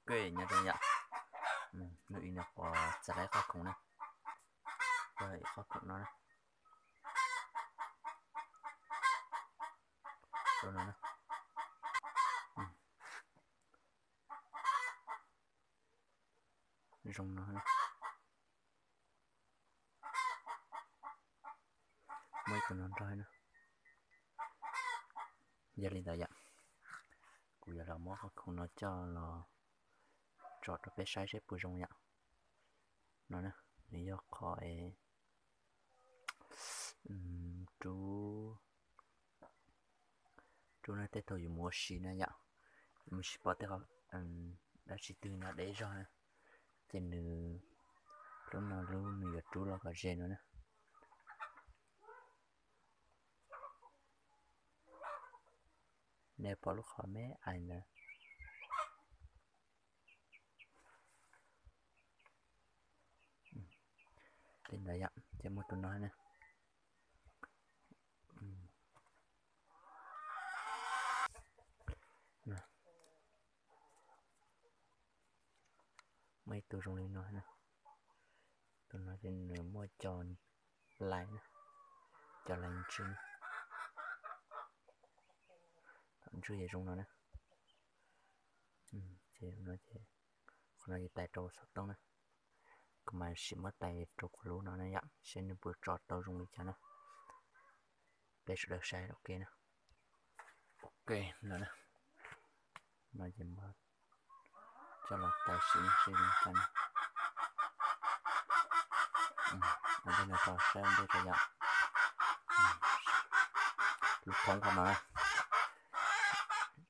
Ok, nyob zoo yom. Hnub ib no pov txais lawm qhov khoom na. Qhov khoom no na. Rau no na. Zoo no na. Muaj ib tug no nrog na. Yog li ntawd yom, kuv yuav los muab qhov khoom no coj los tso rau peb saib seb puas zoo yom. No na, nws yog qhov rub, rub no tej thaum yus mus ua si na yom, yus mus sim pom tej qhov dab tsi twg no deb zog na, ces nws lub no lub nws yuav rub los kom ze no na. Nej pom lub qhov me ais ntawd. Li ntawd yom, ces muaj tus no na. Muaj ib tug zoo li no na. Tus no ces nws muaj cov lais na, cov lais ntswg, tom ntswg ces zoo no na. Ces no ces, qhov no ces tais rau xov tooj na. Kuv mam sim muab tais rau kuv lub no na yom, seb nws puas tso tau zoo li cas na. Peb sawv daws saib ok na. Ok, no na. No ces coj los tais sim seb zoo li cas na. Ua ntej no tso saib ua ntej tso yom. Lub thoob qhov no na,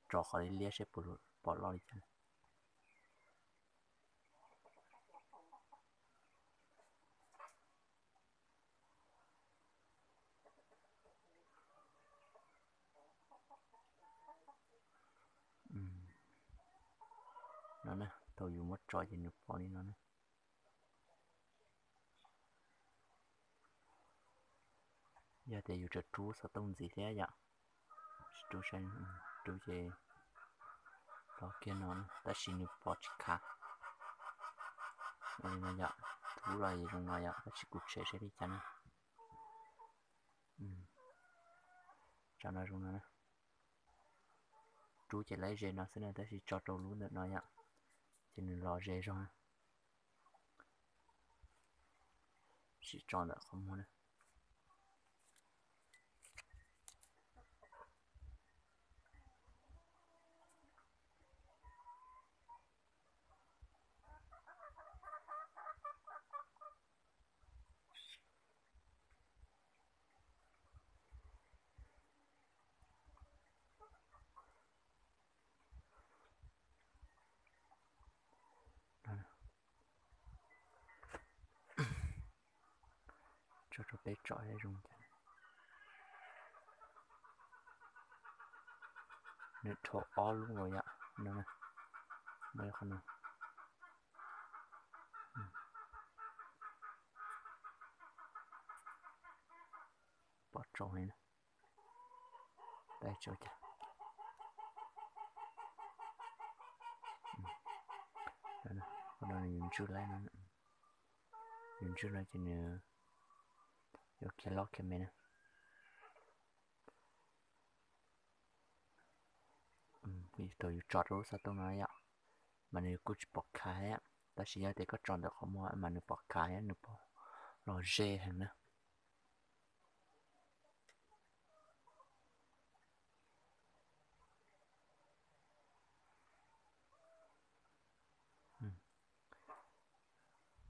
tso qhov liab liab seb puas pom loj li cas na. No na, thaum yus muab tso ces nws pom li no na. Yog tias yus tseem rub xov tooj ntxiv thiab yom, rub, rub ces los kiag no, tab sis nws pom tsis khav. Li no yom, rub los zoo no yom, tab sis kuv tshem seb li cas na. Tsam no zoo no na. Rub ces lawv ze no xwb na, tab sis tso rau lub ntawm no yom, ces nws los ze zog na. Sim tso ntawm qhov muag na. Tso rau peb tsom seb zoo cas. Nws dhau ob lub los yom, no na, muaj qhov no. Pom tsaus heev na. Tab tsaus cas. Qhov no nws yuav ntswj lawm no. Nws ntswj no ces nws yuav khiav loj khiav me na. Thaum yus tso rau lub xov tooj no yom, mas nws kuj tsis pom khav thiab, tab sis yog tias koj tso ntawm qhov muag mas nws pom khav thiab nws pom los ze heev na.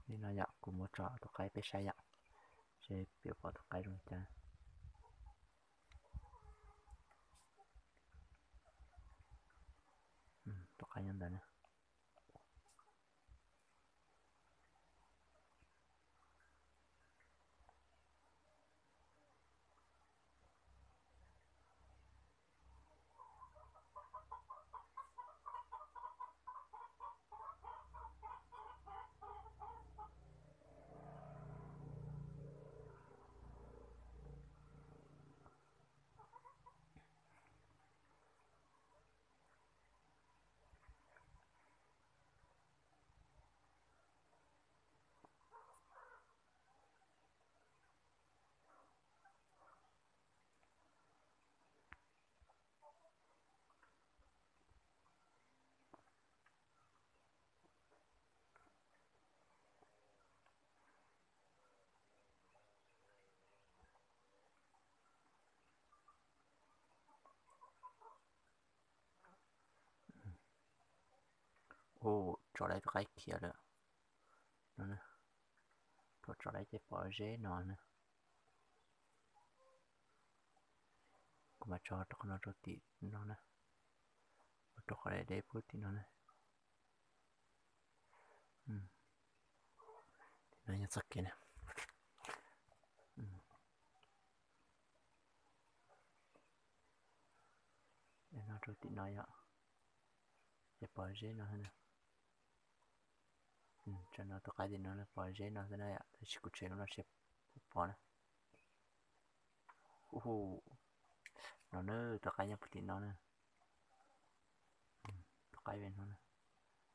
Li no yom, kuv muab tso tus qaib peb saib yom, seb peb pom tus qaib zoo li cas. Tus qaib nyob ntawd na. Ua, tso dai tus qaib khiav lawm no. Thaum tso dai ces pom zeb no na. Kuv mam tso rau qhov no rau tim no na. Ua rau qhov deb deb puag tim no na. Tim no yog txoj kev na. No rau tim no yom. Ces pom zeb no xwb na. Tsam no tus qaib tim no pom zeb no xwb na yom, tab sis kuv tshem lub no seb puas pom na. Hu, no na, tus qaib nyob puag tim no na. Tus qaib no,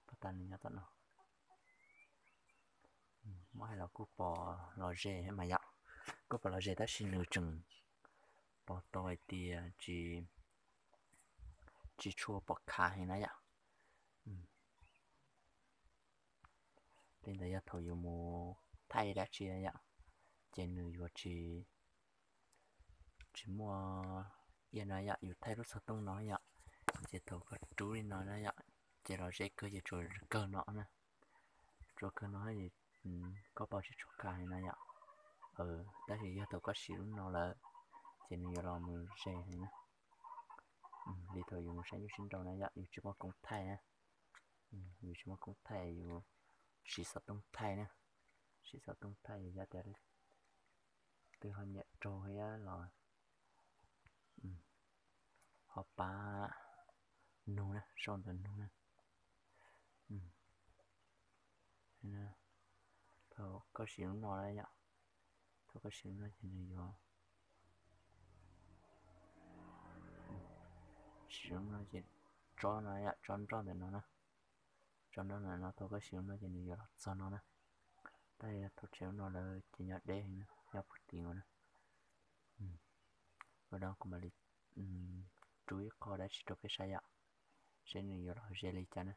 pom tas nws nyob tom no. Muab hais los kuj pom los ze mas yom, kuj pom los ze tab sis nws tseem pom tau hais tias tsis, tsis tshua pom khav heev na yom. Li ntawd yog thaum yus mus thaij dab tsi yom, ces nws yuav tsis, tsis muaj ib yam no yom, yus thaij lub xov tooj no yom, ces thaum koj rub li no na yom, ces los ze kawg ces tsuas kawg no na, tsuas kawg no, koj pom tsis tshua khav li no yom. Tab sis yog thaum koj siv lub no lawm, ces nws yuav los mus ze li na. Li thaum yus mus saib nyuj sib nraus na yom, yus tsis muaj koob thaij na, yus tsis muaj koob thaij, yus siv xov tooj thaij na, siv xov tooj thaij yus yog tias twg ho nyiam raug thiab los ho pab nug na, sau ntawv nug na. Thaum koj siv lub no na yom, thaum koj siv lub no ces nws yuav, siv lub no ces tsob no yom, tsob nroj ntawm no na, tsob nroj ntawm no thaum koj siv lub no ces nws yuav los txog no na. Tab sis thaum tshem lub no lawm ces nyob deb heev na, nyob puag tim no na. Ua no kuv mam li rub ib qho dab tsi rau peb saib yom, seb nws yuav los ze li cas na.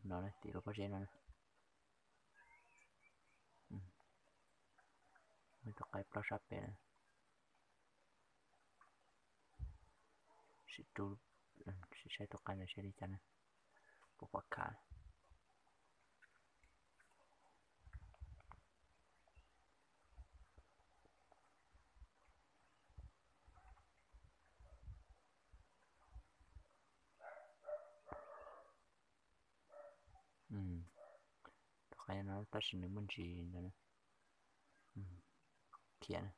No na, tim lub pob zeb no na. Muaj ib tug qaib plaub sab pem na. Sim rub, sim saib tus qaib ntawd seb li cas na, puas pom khav. Tus qaib no tab sis nws muaj ntsis ntawd na, khiav na.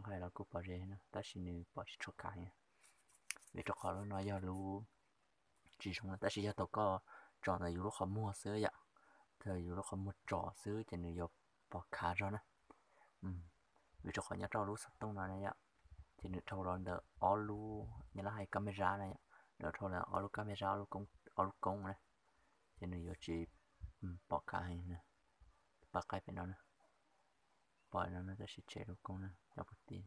Hais los kuj pom ze na, tab sis nws pom tsis tshua khav heev, vim rau qhov lub no yog lub tsis zoo na, tab sis yog thaum koj tso ntawm yus lub qhov muag xwb yom, thaum yus lub qhov muag tso xwb ces nws yuav pom khav zog na. Vim rau qhov nyob rau lub xov tooj no na yom, ces nws dhau los ntawm ob lub, nyob lub hais camera na yom, nws dhau los ob lub camera, ob lub koob na, ces nws yuav tsis pom khav heev na. Pab qaib pem no na, pom no na, tab sis tshem lub koob na, nyob puag tim.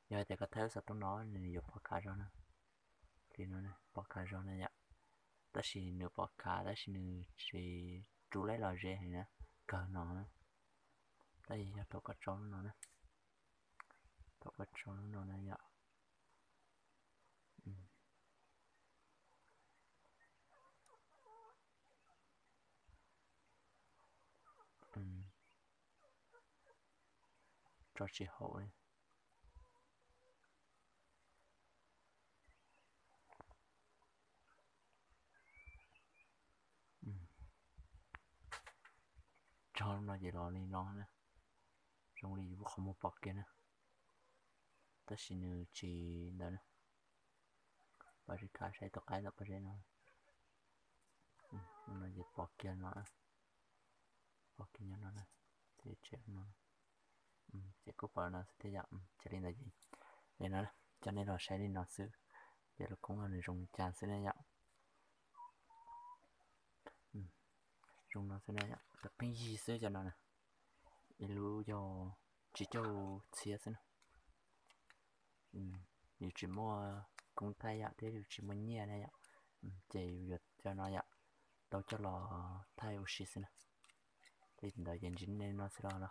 Yog hais tias koj thaij lub xov tooj no nws yuav pom khav zog na. Li no pom khav zog na yom, tab sis nws pom khav tab sis nws tsis rub laib los ze heev na, kawg no na. Tab sis yog thaum koj tso lub no na, thaum koj tso lub no na yom, tso tsis haum li. Tso lub no ces los li no na, zoo li yus lub qhov muag pom kiag na, tab sis nws tsis ntawd na. Pab sib khav saib tus qaib ntawm pob zeb no, no ces pom kiag no, pom kiag nyob no, ces tshem no, ces kuj pom no xwb thiab yom. Ces li ntawd ces, li no, coj nej los saib li no xwb, ces lub koob no nws zoo li cas xwb na yom. Zoo no xwb na yom, pheej yig xwb cov no na, ib lub yog tsib caug txhiab xwb na. Yus tsis muaj koob thaij yom, thiab yus tsis muaj nyiaj na yom, ces yus yuav cov no yom, tau coj los thaij ua si xwb na. Li ntawd ces ntsib nej no xwb los no.